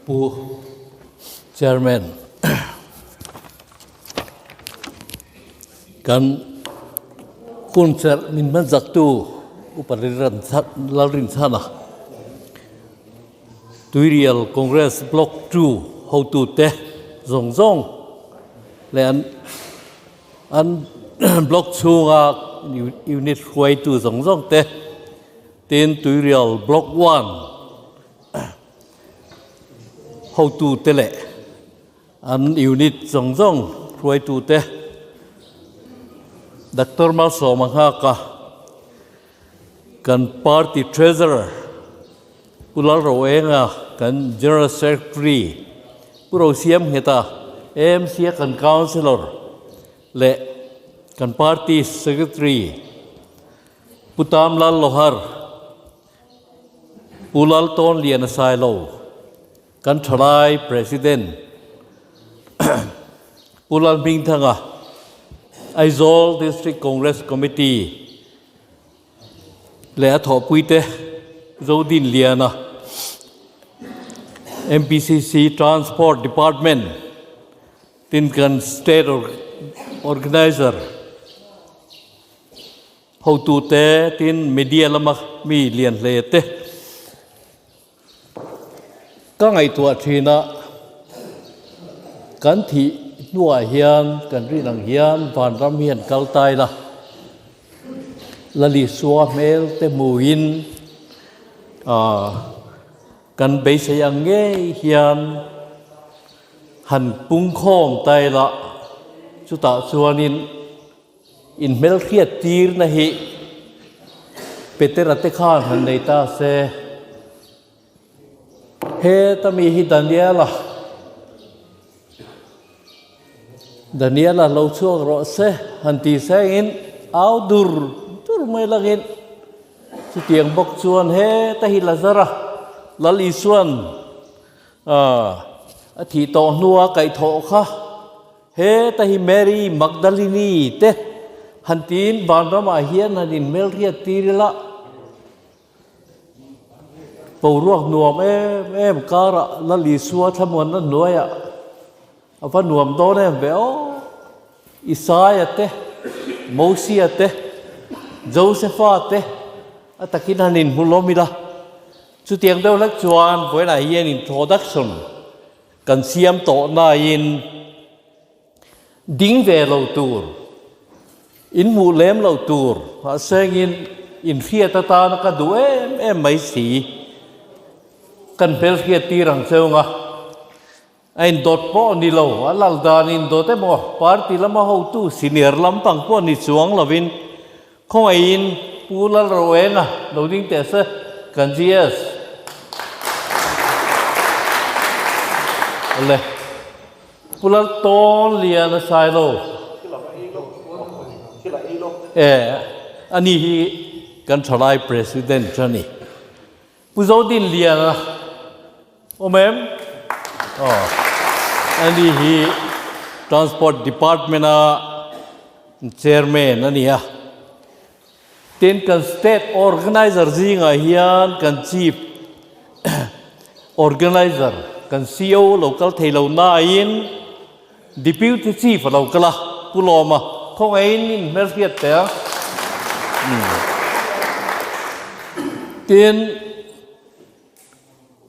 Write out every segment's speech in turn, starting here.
Pu Chairman, kan hun serh min hman zaktu Upa Lalrinchhana, Tuirial Congress Block ii hotute zawng zawng leh an an block chhunga unit hruaitu zawng zawng te tin Tuirial Block one hotute leh an unit zawng zawng hruaitute Doctor Malsawma nghaka kan party treasurer Pu Lalroenga kan General Secretary Pu Rosiam Ngheta AMC a kan Councillor leh kan party Secretary Pu Tam Lal Lohar Pu Laltawn Liana Sailo kan thalai President Pu Lalhmingthanga Aizawl District Congress Committee leh a thawhpuite Zodin Liana MPCC Transport Department tin kan State Organiser Hotute tin media lama mi lian hle te ka ngaihtuah thin a, kan thih hnuah hian kan rin ang hian vanram hi an kal tai la, Lalisua hmel te hmuhin ah kan beisei ang ngei hian han pungkhawm tai la, chutah chuanin. Inhmelhriat tirna hi Petera te khan han nei ta se, Heta mi hi Daniela, Daniela lo chhuak rawh se han ti sengin au dur dur mai langin chutiang bawk chuan heta hi Lazara Lal Isuan a thih tawh hnua kaihthawh kha Heta hi Mary Magdalini te han tiin vanramah hian han inhmelhriat tir ila, boruak nuam em em karah Lal Isua thlamuanna hnuaiah a va nuam dawn em ve aw. Isaia te, Mosia te, Josepha te a takin han inhmu lawm ila, chutiang deuh hlek chuan vawiinah hian introduction Kan siam tawh nain ding ve lo tur, in hmuh lem lo tur mahsengin in hriat atana ka duh em em mai si. Kan hmelhriat tir ang cheu nga, a indawt pawh ni lo, a lal dan indawt emaw party lama hotu senior lampang pawh ni chuang lovin Khawngaihin Pu Lalroenga lo ding teh se kan GS. Awle. Pu Laltawn Lian a sai lo. E, ani hi kan thalai President a ni. Pu Zodin Lian a awm em? Aw, ani hi Transport Department a Chairman a ni a. Tin, kan State Organiser zingah hian kan Chief Organiser, kan CO lo kal thei lo nain Deputy Chief a lo kal a, Pu Lawma khawngaihin in hmelhriat teh a. Tin,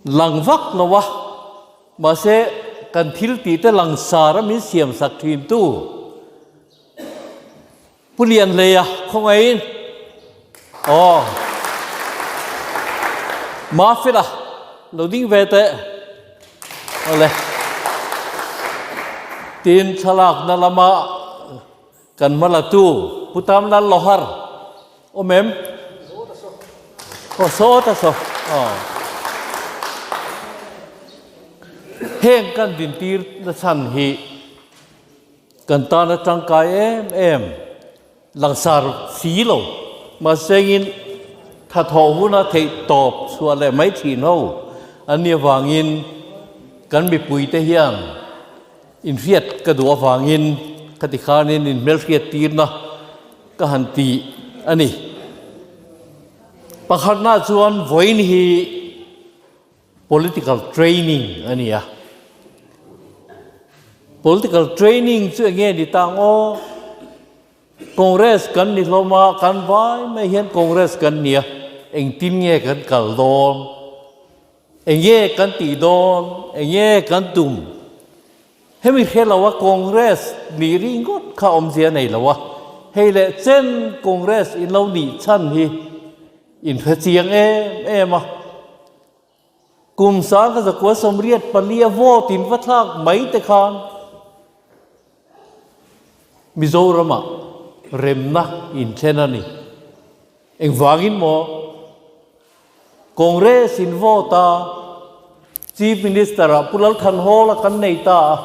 lang vak lo a, mahse kan thil tih te langsar a min siam sak thin tu Pu Lianhleia khawngaihin aw Mafela lo ding ve teh awle tin thlalakna lama kan hma la tu Pu Tamlal Lohar awm em? Aw sawt a saw aw heng kan dintir na chhan hi Kan tan a tangkai em em langsar si lo, mahsengin thathawh huna theih tawp chhuah leh mai thin ho an nih avangin kan mipuite hian inhriat ka duh avangin khati khanin inhmelhriat tirna ka han ti a ni. Pakhatna chuan vawiin hi. Political training a ni a. Political training chu eng nge ni ta ang aw? Congress kan ni hlawm a, kan vai mai hian Congress kan ni a, engtin nge kan kal dawn? Eng nge kan tih dawn? Eng nge kan tum? Hemi hre lo a Congress nih ringawt kha awmzia nei lo a, hei leh chen Congress in lo nih chhan hi in hre chiang em em a. Kum sang ka zakua 84 a vote in va thlak mai te khan Mizoramah remna inthlen a ni. Engvangin maw? Congress in vote a Chief Minister ah Pu Lalthanhawla kan nei ta a,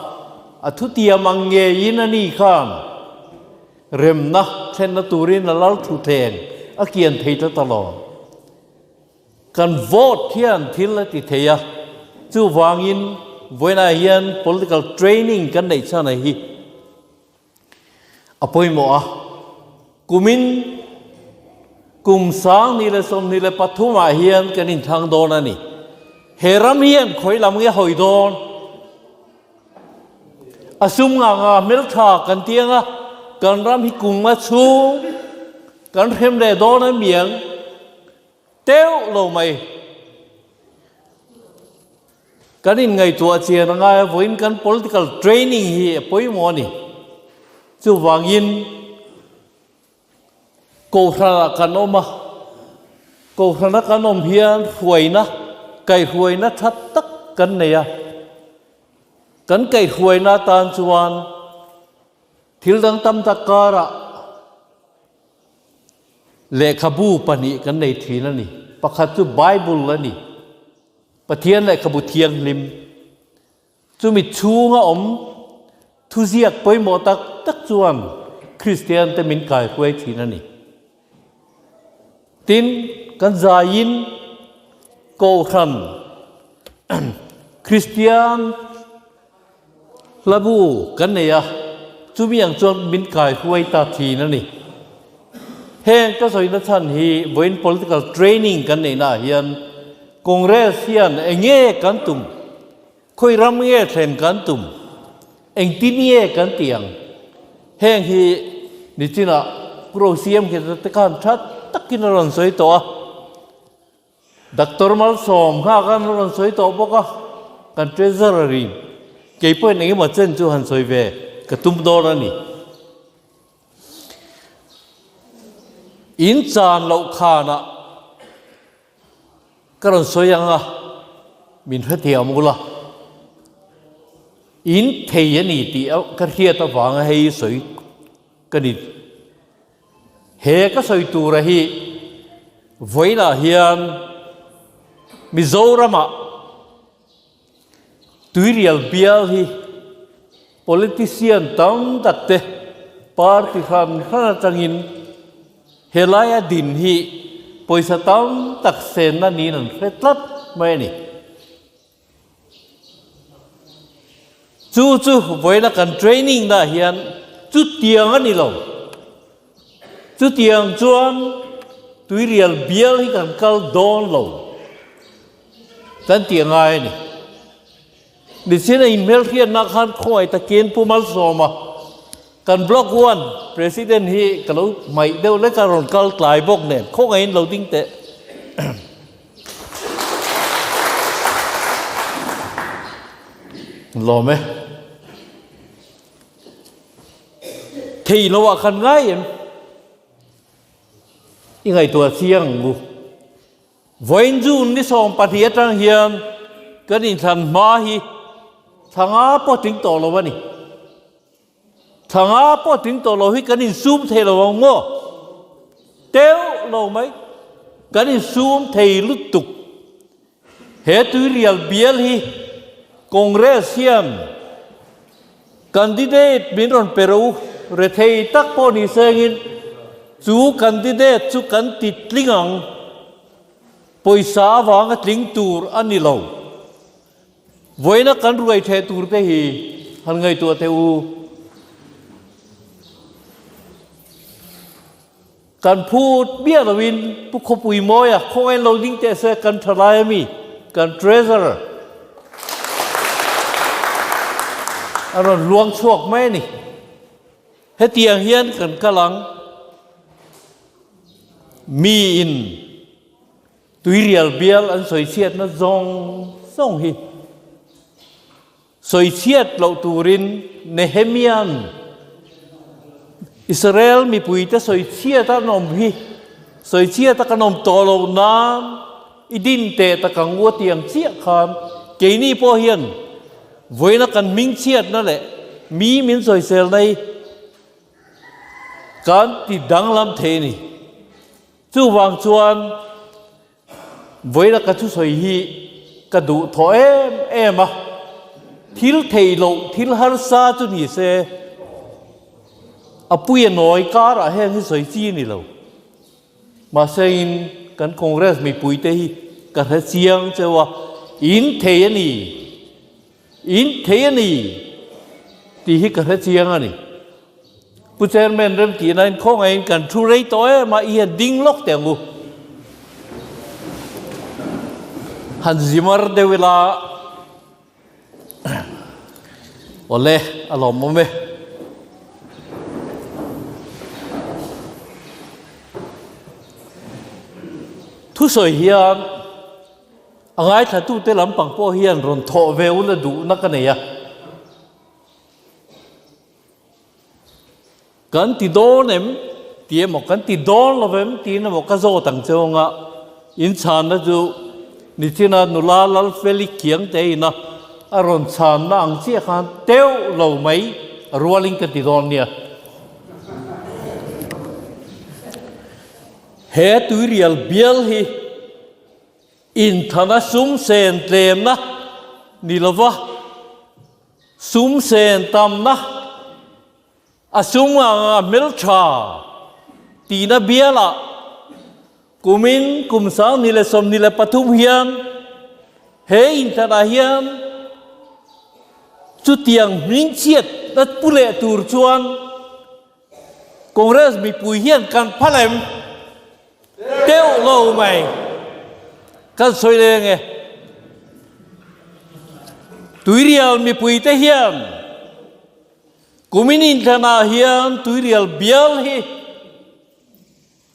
a thutiam ang ngeiin a ni khan remna thlenna turin a lal thutthleng a kian thei ta ta lo. Kan vote hian thil a ti thei a, chuvangin vawiinah hian political training kan neih chhan a hi a pawimawh a. Kumin kum 2023 ah hian kan inthlang dawn a ni. He ram hian khawi lam nge hawi dawn? A sum nga nga hmeltha kan tiang a, kan ram hi kum nga chhung kan hrem leh dawn a miang teuh lo mai. Kan inngaihtuah chian a ngai a, vawiin kan political training hi a pawimawh a ni. Chuvangin Kohhranah kan awm a, Kohhrana kan awm hian hruaina, kaihhruaina tha tak kan nei a. Kan kaihhruaina atan chuan thil dang tam tak karah lehkhabu pahnih kan nei thin a ni. Pakhat chu Bible a ni. Pathian lehkhabu thianghlim. Chumi chhunga awm thuziak pawimawh tak tak chuan Kristian te min kaihruai thin a ni. Tin, kan zaiin Kohhran Kristian Hlabu kan nei a, chumi ang chuan min kaihruai ta thin a ni. Heng ka sawina chhan hi vawiin political training kan neihnaah hian Congress hian eng nge kan tum, khawi ram nge thlen kan tum, engtin nge kan tih ang? Heng hi nichinah Pu Rosiam te khan tha takin a rawn sawi tawh a. Doctor Malsawm kha khan a rawn sawi tawh bawk a, kan Treasurer in kei pawhin engemaw chen chu han sawi ve ka tum dawn a ni. In chan loh khanah ka rawn sawi ang a, min hrethiam ula. In thei a ni tih ka hriat avanga hei sawi ka ni. He ka sawi tura hi vawiinah hian Mizoramah Tuirial bial hi politician tam tak te party hran hran atangin helaia din hi pawisa tam tak senna niin an hre tlat mai a ni. Chu chu vawiina kan training na hian chutiang a ni lo. Chutiang chuan tuirial bial hi kan kal dawn lo kan tih a ngai a ni. Nichin a inhmelhriatna khan khawngaih takin Pu Malsawma kan Block One President hi ka lo hmaih deuh lek a rawn kal tlai bawk nen khawngaihin lo ding teh. Lawm e. Thei lo ah khan ngai em? I ngaihtuah chiang ang u. Vawiin June ni 12 atang hian kan inthlan hma hi thla nga pawh tling tawh lo a ni. Thla nga pawh tling tawh lo hi kan insum thei lo ang maw? Teuh lo mai. Kan insum thei lutuk. He tuirial bial hi Congress hian candidate min rawn pe ro rethei tak pawh ni sengin chu candidate chu kan ti tling ang. Pawisa avanga tling tur a ni lo. Vawiina kan ruai theh tur te hi han ngaihtuah teh u. Kan phut miah loin Pu Khawpui Mawia khawngain lo ding teh se kan tha lai a mi? Kan Treasurer a rawn luang chhuak mai a ni. Hetiang hian kan kal ang, miin tuirial bial an sawi chhiatna zawng zawng hi sawi chhiat loh turin Nehemia'n Israel mipuite sawi chhiat an awm hi sawi chhiat a kan awm tawh loh nan i din teh tak ang u a ti ang chiah khan keini pawh hian Vawiina kan hmingchhiatna leh mi min sawiselna hi kan ti danglam thei a ni. Chuvang chuan vawiina ka thusawi hi ka duh thawh em em a, thil theih loh thil harsa chu ni se a puia nawi karah heng hi sawi chi a ni lo. Mahse in kan Congress mipuite hi ka hre chiang cheu a, in thei a ni, in thei a ni tih hi ka hre chiang a ni. Pu Chairman remtihna in khawngaihin kan thu rei tawh em a, i han ding lawk teh ang u. Han zimar deuh ila. Awle, a lawmawm e. Thusawi hian a ngaithlatute lampang pawh hian rawn thawh ve ula duhna ka nei a. Kan ti dawn em tih emaw kan ti dawn lo em tiin emaw ka zawt ang che anga in chhanna chu nichina nula Lalfeli Khiangte ina a rawn chhanna ang chiah khan teuh lo mai rualin ka ti dawn nia. He tuirial bial hi inthana sum sen tlemna ni lova sum sen tamna A sum anga hmeltha tihna bialah kumin kum 2023 hian he inthatah hian chutiang hmingchhiatna pu leh tur chuan Congress mipui hian kan phal em? Deuh lo mai. Kan sawi leng e. Tuirial mipuite hian Kumin inthlanah hian tuirial bial hi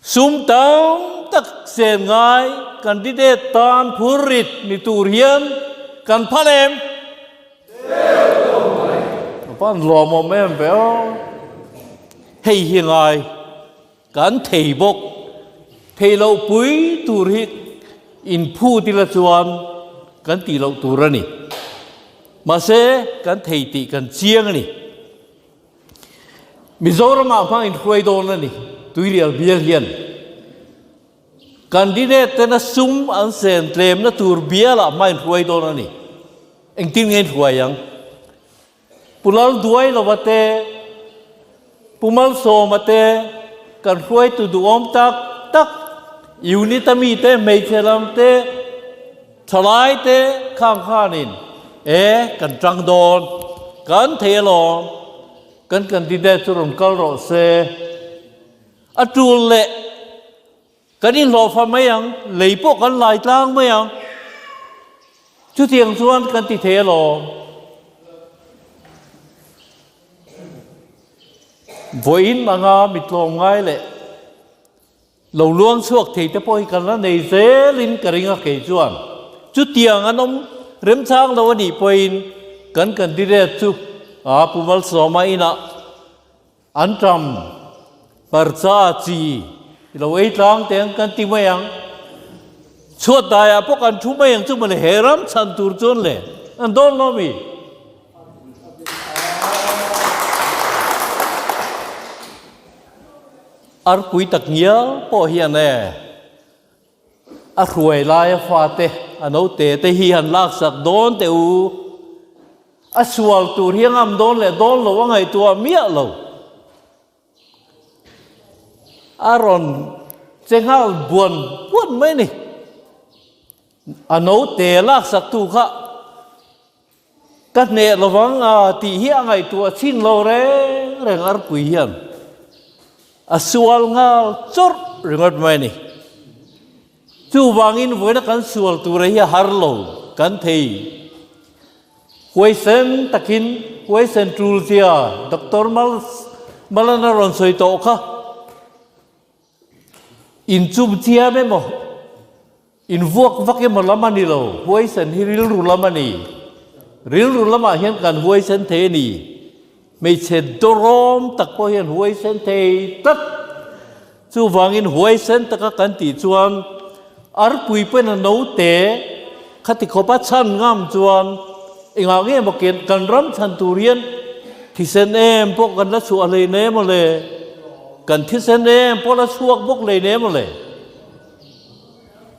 sum tam tak sen ngai candidate tan phurrit ni tur hian kan phal em? A van lawmawm em ve aw. Hei hi ngai kan thei bawk. Thei loh pui tur hi inphut ila chuan kan tih loh tur a ni. Mahse, kan thei tih kan chiang a ni. Mizoramah hmang inhruai dawn a ni, Tuirial bial hian. Candidate tena sum an sen tlemna tur bialah hma inhruai dawn a ni. Engtin nge inhruai ang? Pu Lalduailova te, Pu Malsawma te, kan hruaitu duhawm tak tak, unit a mite, hmeichhe lam te, thalai te khang khanin e kan tang dawn, kan thei alawm, kan candidate chu rawn kal rawh se, a tul leh Kan inhlawhfa mai ang, lei pawh kan lai tlang mai ang. Chutiang chuan kan ti thei alawm. Vawiin anga mi tlawm ngai leh lo luang chhuak thei te pawh hi kan la nei zelin ka ring a kei chuan. Chutiang an awm remchang lo a nih pawhin kan candidate chu a Pu Malsawma inah An ṭam parcha chi i lo ei tlang teh ang kan ti mai ang. Chhuat daiah pawh kan thu mai ang chu mawle he ram chhan tur chuan le an dawn lo mi? Arpui tak ngial pawh hian e a hruai laia fate a naute te hi han laksak dawn teh u. A sual tur hi a ngam dawn leh dawn lo a ngaihtuah miah lo. A rawn che nghal buan buan mai a ni. A naute laksak tu kha ka hneh lovang a tih hi a ngaihtuah chhin lo reng reng arpui hian a sual nghal chawrh ringawt mai a ni. Chuvangin vawiina kan sual tura hi a har lo kan thei. Huaisen takin huaisen tul zia Doctor Malan a rawn sawi tawh kha. Inchum chiam emaw, invuak vak emaw lam a ni lo, huaisen hi rilru lam a ni. Rilru lamah hian kan huaisen thei a ni. Hmeichhe dawrawm tak pawh hian huaisen thei tlat. Chuvangin huaisen taka kan tih chuan arpui pawhin a note khati khawpa chhan ngam chuan engah nge maw kan ram chhan tur hian thisen em pawh kan la chhuah hlei ne maw le? Kan thisen em pawh la chhuak bawk hlei ne maw le?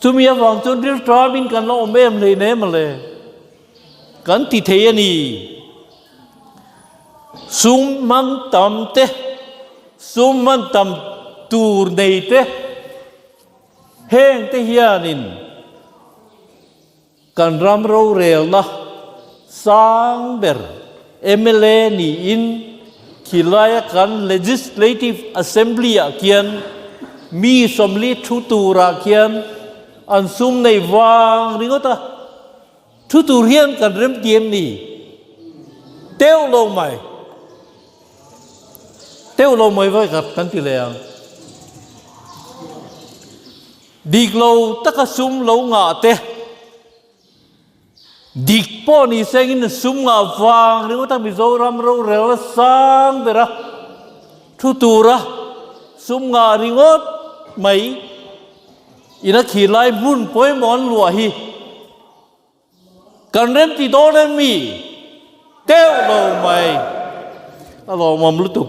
Chumi avang chuan rilṭamin kan la awm em hlei ne maw le? Kan ti thei a ni. Sum man tam te, sum man tam tur nei te, heng te hianin kan ram rorelna sang ber mla niin khilaia kan Legislative Assembly ah khian mi 40 thu turah khian an sum nei vang ringawt a. Thu tur hian kan remtiam ni teuh lo mai, teuh lo mai vai khat kan ti leh ang. Dik lo taka sum lo ngah te, dik pawh ni sengin sum ngah vang ringawt a Mizoram rorel a sang ber a, thu tura sum ngah ringawt mai ina khilai hmun pawimawh an luah hi Kan rem ti dawn em mi? Teuh lo mai. A lawmawm lutuk.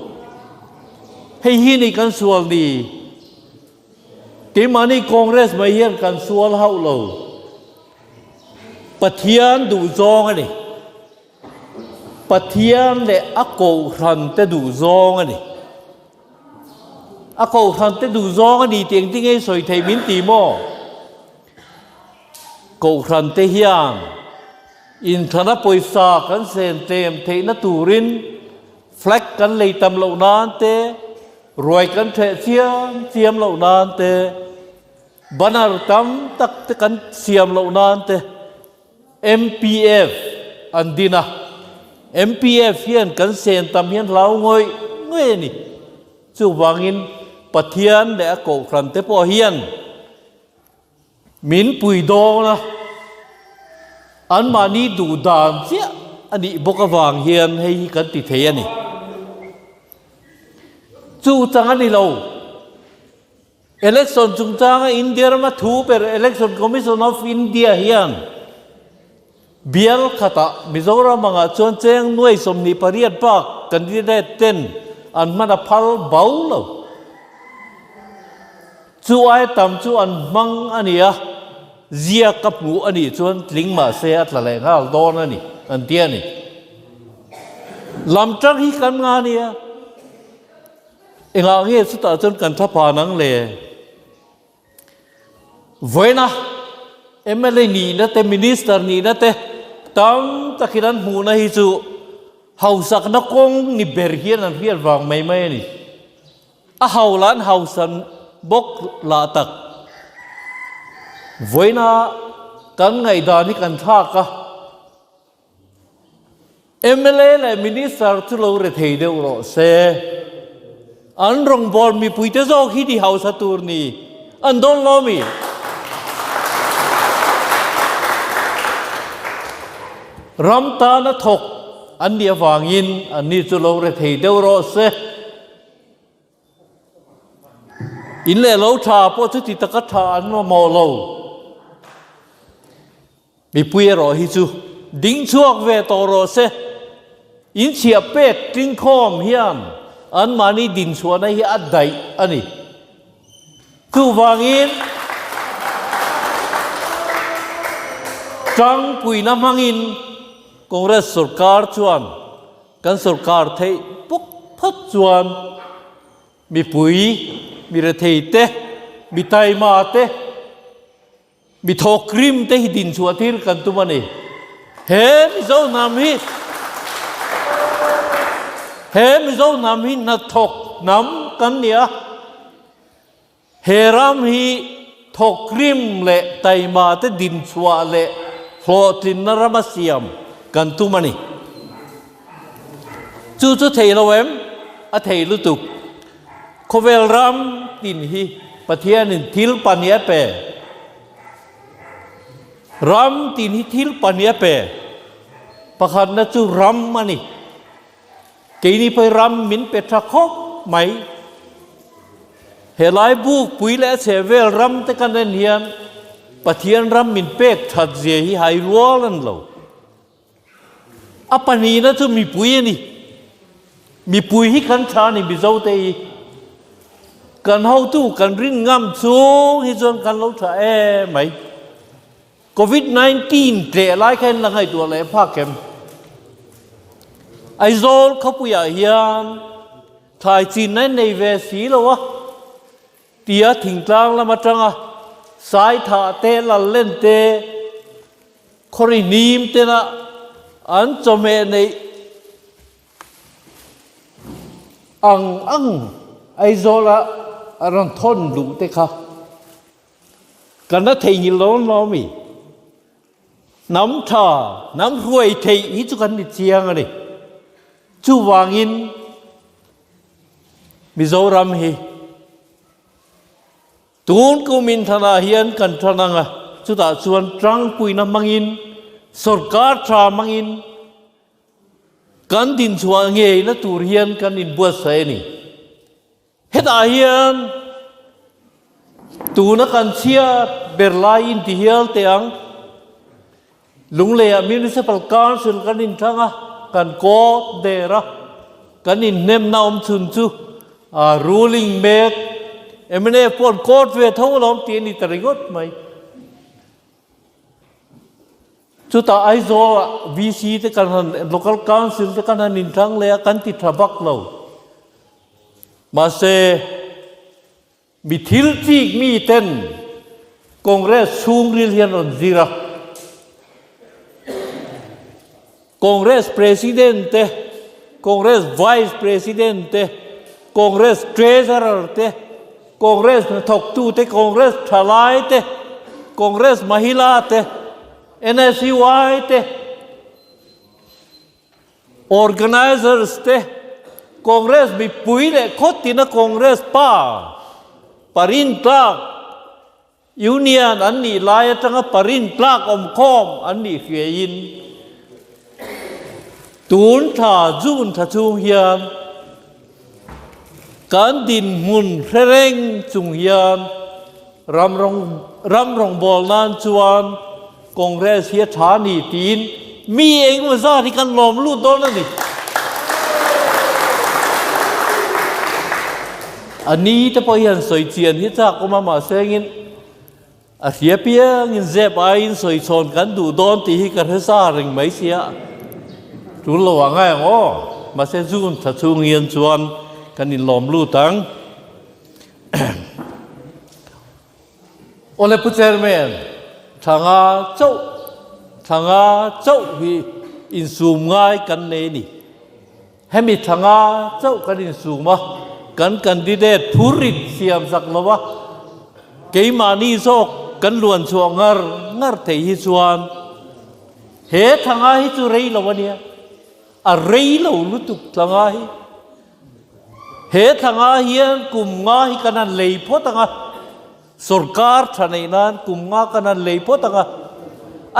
Hei hi ni kan sual ni. Keimahni Congress mai hian kan sual hauh lo. Pathian duh zawng a ni. Pathian leh a kohhran te duh zawng a ni. A kohhran te duh zawng a ni tih engtin nge i sawi thei min ti maw? Kohhran te hian inthlana pawisa kan sen tlem theihna turin flag kan lei tam loh nan te, ruai kan ṭheh chiam chiam loh nan te, banner tam tak te kan siam loh nan te MPF an din a. MPF hian kan sen tam hian hlau ngawih ngawih a ni. Chuvangin Pathian leh a kohhran te pawh hian Min pui dawn a, anmahni duh dan chiah a nih bawk avang hian hei hi kan ti thei a ni. Chu chang a ni lo. Election chungchanga India rama thu ber Election Commission of India hian bial khatah Mizoram angah chuan cheng nuai 28 bak candidate ten an hman a phal bo lo. Chu ai tam chu an hmang a ni a, ziak ka hmuh a nih chuan tling mah se a tla leh nghal dawn a ni, an ti a ni. Lam tang hi kan nga nia, engah nge chutah chuan kan tha phan ang le? Vawiina mla nihna te, Minister nihna te tam takin an hmuhna hi chu hausakna kawng ni ber hian an hriat vang mai mai a ni. A hau lah an hausan bawk lah tak. Vawiina kan ngaihdan hi kan thlak a, mla leh Minister chu lo re thei deuh rawh se. An rawngbâwl mipuite zawk hi ti hausa tur ni an dawn lo mi? Ram tana thawk an nih avangin anni chu lo re thei deuh rawh se. In leh lo tha pawh chuti taka tha an mamawh lo. Mipui erawh hi chu ding chhuak ve tawh rawh se. In chhiah pek tlingkhawm hian anmahni dinchhuahna hi a daih a ni. Chuvangin tangpuina hmangin Congress sorkar chuan Kan sorkar theih bawk phawt chuan mipui, mi rethei te, mi taima te, mi thawkrim te hi dinchhuah tir kan tum a ni. He Mizo hnam hi he Mizo hnam hi hnathawk hnam kan ni a. He ram hi. Thawkrim leh taima te dinchhuah leh hlawhtlinna rama siam kan tum a ni. Chu chu thei lo em? A thei lutuk. Khawvel ram tin hi Pathianin thil pahnih a pe. Ram tin hi thil pahnih a pe. Pakhatna chu ram a ni. Keini pawh hi ram min pe tha khawp mai. Helai buk pui leh a chheh vel ram te kan en hian Pathian ram min pek that zia hi hai rual a ni lo. A pahnihna chu mipui a ni. Mipui hi kan tha a ni Mizo te hi. Kan hotu kan rin ngam chung hi chuan kan lo tha em mai. Covid 19 tleh lai kha in la ngaihtuah leh phak em? Aizawl khawpuiah hian thlai chinna in nei ve si lo a, tia thingtlang lam atanga Saithah te, Lallen te, Khawri hnim tena an chawhmeh neih ang ang Aizawla a rawn thawn duh te kha Kan la theihnghilh lo lo mi? Hnam tha, hnam hruai theih hi chu kan ni chiang a ni. Chuvangin Mizoram hi tun kum inthanah hian kan than ang a, chutah chuan tangpuina hmangin, sorkar tha hmangin kan dinchhuah ngeina tur hian kan inbuatsaih a ni. Hetah hian tuna kan chhiat ber lai in ti hial teh ang. Lungleiah Municipal Council kan inthlang a, kan court der a, kan inhnemna awm chhun chu ruling mek mnf pawh an court ve tho alawm tih a ni ta ringawt mai. Chutah Aizawl-ah VC te kan han, Local Council te kan han inthlang leh a, kan ti tha vak lo. Mahse, mi thil chik mi ten Congress chhungril hian rawn zir a. Congress President te, Congress Vice President te, Congress Treasurer te, Congress hnathawktu te, Congress thalai te, Congress Mahila te, NSUI te, Organisers te, Congress mipui leh khaw tina Congress pa parin tlak Union an nih lai atanga parin tlak awmkhawm an nih hriaiin tun thla June thla chhung hian kan dinhmun hre reng chung hian ram rawng ram rawngbâwl nan chuan Congress hi a tha a ni tiin mi engemaw zat hi kan lawm lut dawn a ni. A ni te pawh hian sawi chian hi chak awm a mahse engin a hria piangin zep aiin sawi chhawn kan duh dawn tih hi ka hre sa reng mai sia. Tul lo ah ngai ang aw. Mahse June thla chhung hian chuan kan inlawm lut ang. Awle Pu Chairman, thla nga chauh, thla nga chauh hi insum ngai kan nei a ni. Hemi thla nga chauh kan insum a, kan candidate phurrit siam zak lo a, keimahni zawk kan luan chhuah ngar ngar thei hi chuan he thla nga hi chu rei lo a nia, a rei lo lutuk thla nga hi. He thla nga hian kum nga hi kan han lei phawt ang a, sorkar tha neih nan kum nga kan han lei phawt ang a,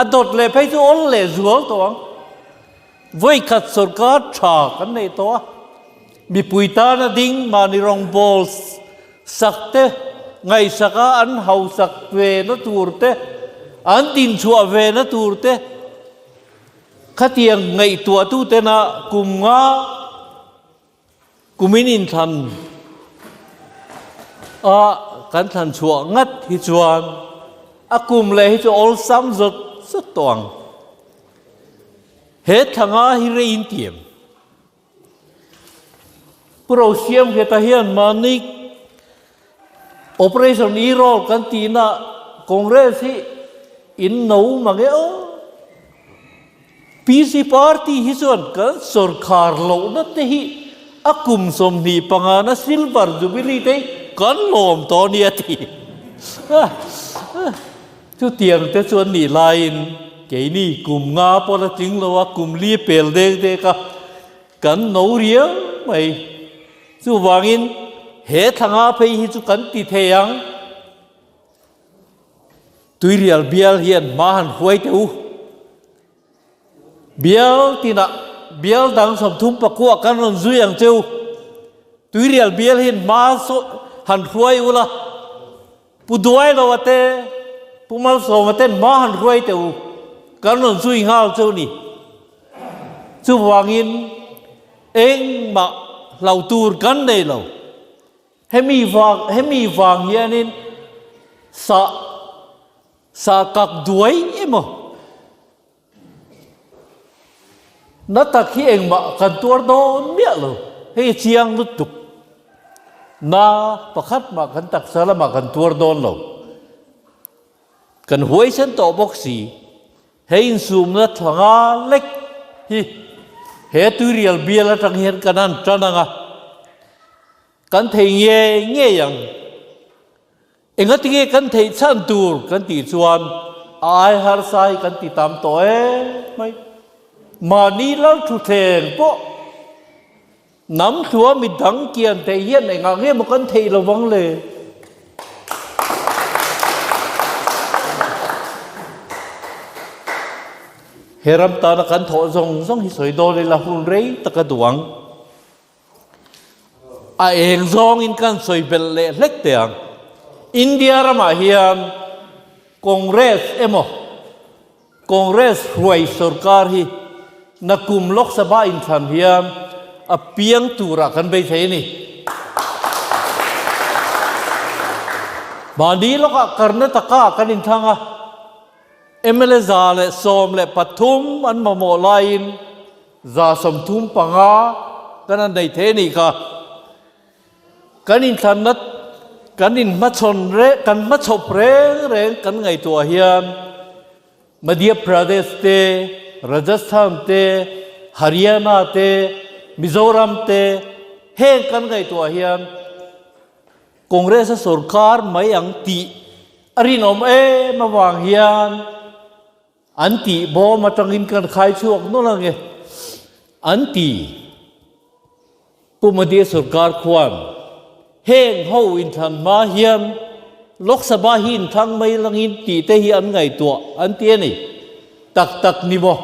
a dawt leh phei chu awl leh zual tawh ang. Vawikhat sorkar tha kan neih tawh a, mipui tana ding mahni rawngbawl sak te, ngaihsaka an hausak ve na tur te, an dinchhuah ve na tur te, Khatiang ngaihtuahtu tena kum nga kumin inthlan a kan thlan chhuah ngat hi chuan a kum leh hi chu awlsam zawt zawt tawh ang. He thla nga hi rei in ti em? Pu Rosiam Ngheta hian mahni Operation E-roll kan tihna Congress hi in no mang e aw. PC party hi chuan kan sorkar lohna te hi a kum 25 na Silver Jubilee te hi kan lawm tawh a nia ti. Chutiang te chu an nih laiin keini kum nga pawh la tling lo a, kum li pel dek dek a, kan no riau mai. Chuvangin he thla nga phei hi chu kan ti thei ang. Tuirial bial hian hma han huai teh u. Bial tinah bial dang 30 pakua kan rawn zui ang cheu. Tuirial bial hian hma han hruai ula, Pu Duailo te, Pu Malsawma ten hma han hruai teh u, kan rawn zui nghal cheu ni. Chuvangin engmah hlau tur kan nei lo. Hemi vang hemi vang hianin sah sah kak duai emaw na tak hi engmah kan tuar dawn miah lo. Hei chiang lutuk na pakhat mah kan taksa lamah kan tuar dawn lo. Kan huaisen tawh bawk si. He insumna tha nga lek hi he tuirial bial atang hian kan han tan ang a, kan thei ngei ngei ang. Engatinge kan theih chhan tur kan tih chuan a ai harsa hi kan ti tam tawh em mai. Mahni lalthutthleng pawh Hnam hlua mi dang kian theih hian engah nge maw kan theih lo vang le? He ram tana kan thawh zawng zawng hi sawi dawn ila hun rei tak a duh ang. A eng zawngin kan sawi belh leh hlek teh ang. India ramah hian Congress emaw Congress hruai sorkar hi nakum Lok Sabha inthlan hian a piang turah kan bei thei a ni. Mahni lawkah Karnataka kan inthlang a, mla 113 an mamawh laiin 135 kan han nei thei a nih kha. Kan inthlanna kan inhmachhawn reng kan hmachhawp reng reng kan ngaihtuah hian Madhya Pradesh te, Rajasthan te, Haryana te, Mizoram te heng kan ngaihtuah hian Congress a sorkar mai ang tih a rinawm em avang hian An tih bawm atangin kan khai chhuak nawlh ang e. An ti. Pu Modi sorkar khuan heng ho inthlan hma hian Lok Sabha hi inthlang mai langin tih te hi an ngaihtuah an ti a ni. Tak tak ni maw?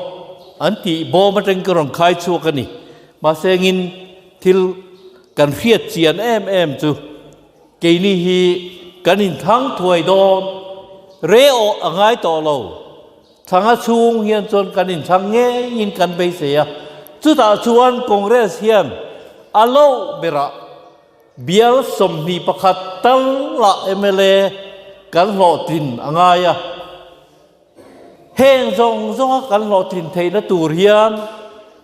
An tih bawm atangin ka rawn khai chhuak a ni. Mahse engin thil kan hriat chian em em chu Keini hi kan inthlang thuai dawn, re awh a ngai tawh lo. Thlanga chhung hian chuan kan inthlang ngeiin kan beisei a, chutah chuan Congress hian a loh berah bial 21 tal lah mla kan hlawhtlin a ngai a. Heng zawng zawnga kan hlawhtlin theihna tur hian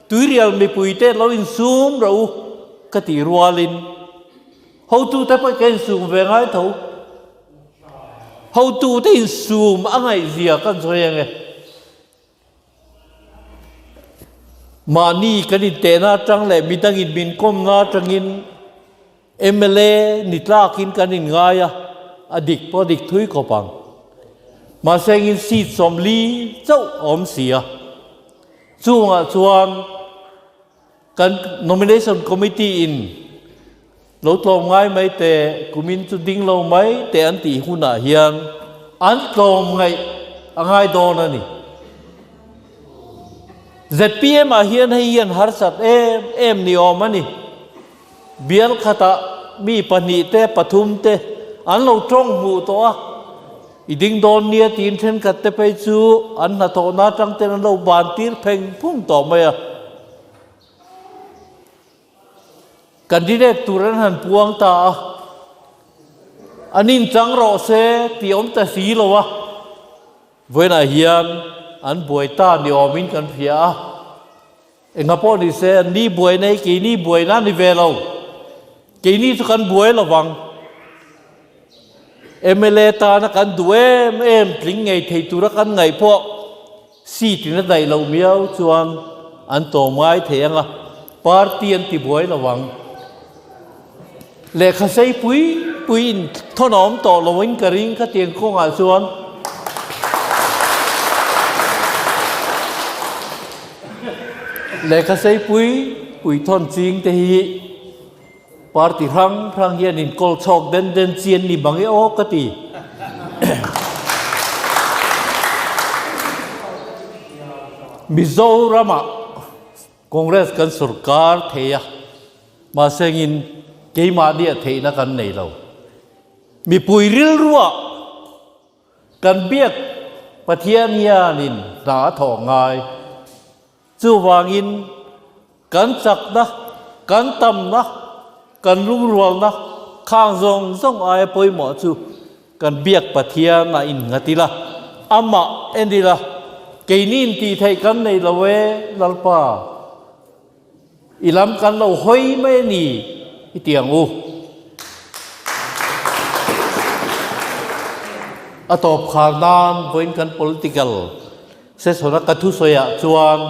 tuirial mipuite lo insum rawh u ka tih rualin hotute pawh ka insum ve ngai tho. Hotute insum a ngaihzia kan sawi ang e. Mahni kan intehna atang leh midangin min kawmna atangin mla ni tlakin kan inngai a, a dik pawh a dik thui khawp ang. Mahse engin seat 40 chauh a awm si a, chungah chuan Kan Nomination Committee in lo tlawm ngai mai teh, kumin chu ding lo mai teh an tih hunah hian an tlawm ngaih a ngai dawn a ni. Zpm ah hian hei hian harsat em em ni awm a ni. Bial khatah mi pahnih te pathum te an lo tawng hmuh tawh a, i ding dawn nia tiin thenkhat te phei chu an hnathawhna atang ten an lo ban tir pheng phung tawh mai a. Candidate tur an han puang ta a, an inchang rawh se tih awm ta si lo a, vawiinah hian an buai ta ni awmin kan hria a. Enga pawh ni se, an ni buaina hi keini buaina a ni ve lo. Keini chu kan buai lo vang. Mla tana kan duh em em tling ngei thei tura kan ngaih pawh seat in a daih loh miau chuan an tawm ngai thei ang a, party an ti buai lo vang. Lehkha sei pui pui. pui in thawn a awm tawh lo in ka ring khatiang kawngah chuan. Lehkha sei pui pui thawn ching te hi party hrang hrang hian in kawl chhawk den den chi an ni bang e aw ka ti. Mizoramah Congress kan sorkar thei a, mahsengin keimahni a theihna kan nei lo. Mipui rilruah kan biak Pathian hianin hna a thawh ngai. Chuvangin kan chakna, kan tamna, kan lungrualna khang zawng zawng aia pawimawh chu Kan biak Pathian a innghat ila, amah en ila, keini intih theih kan nei lo e, Lalpa, i lam kan lo hawi mai a ni, i ti ang u. A tawp khar nan vawiin kan political session a ka thusawiah chuan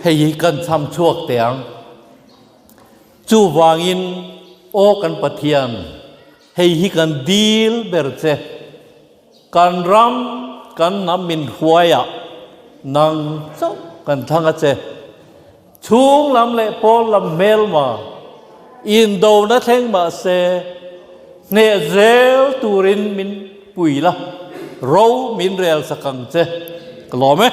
hei hi kan chham chhuak teh ang. Chuvangin aw kan Pathian, Hei hi kan dil ber che. Kan ram, kan hnam min hruaiah nang chauh kan thlang a che. Chhung lam leh pawn lam hmelma indona thleng mah se hneh zel turin min pui la, ro min rel sak ang che. Ka lawm e.